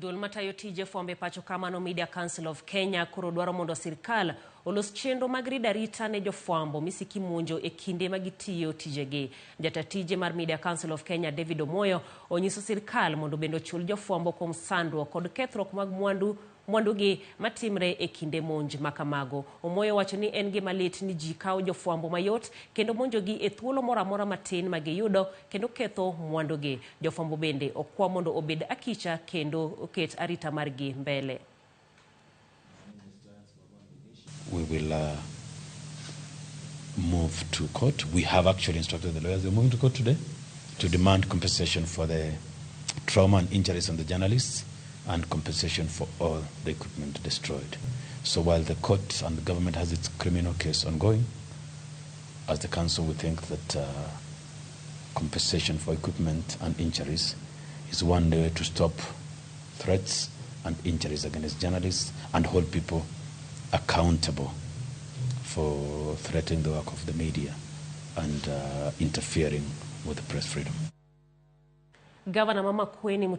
Duol matayo tije fwambo e pacho ka mano Media Council of Kenya koro dwaro mondo sirkal olos chenro mag rido arita ne jofwambo misiki monjo e kinde ma gitiyo tijegi. Jata tije mar Media Council of Kenya David Omoyo onyiso sirkal mondo bende ochul jofwambo kuom sandruok kod kethruok mag mwandu mwandugi matimre e kinde monj ma kamago. Omoyo wacho ni en gima lit ni ji kawo jofwambo mayot kendo monjogi e thuolo moro amora matin ma giyudo kendo ketho mwandugi. Jofwambo bende okwa mondo obed akicha kendo oket arita margi mbele. We will move to court. We have actually instructed the lawyers. We're moving to court today to demand compensation for the trauma and injuries on the journalists and compensation for all the equipment destroyed. So while the court and the government has its criminal case ongoing, as the council we think that compensation for equipment and injuries is one way to stop threats and injuries against journalists and hold people accountable for threatening the work of the media and interfering with the press freedom. Gavana ma Makueni.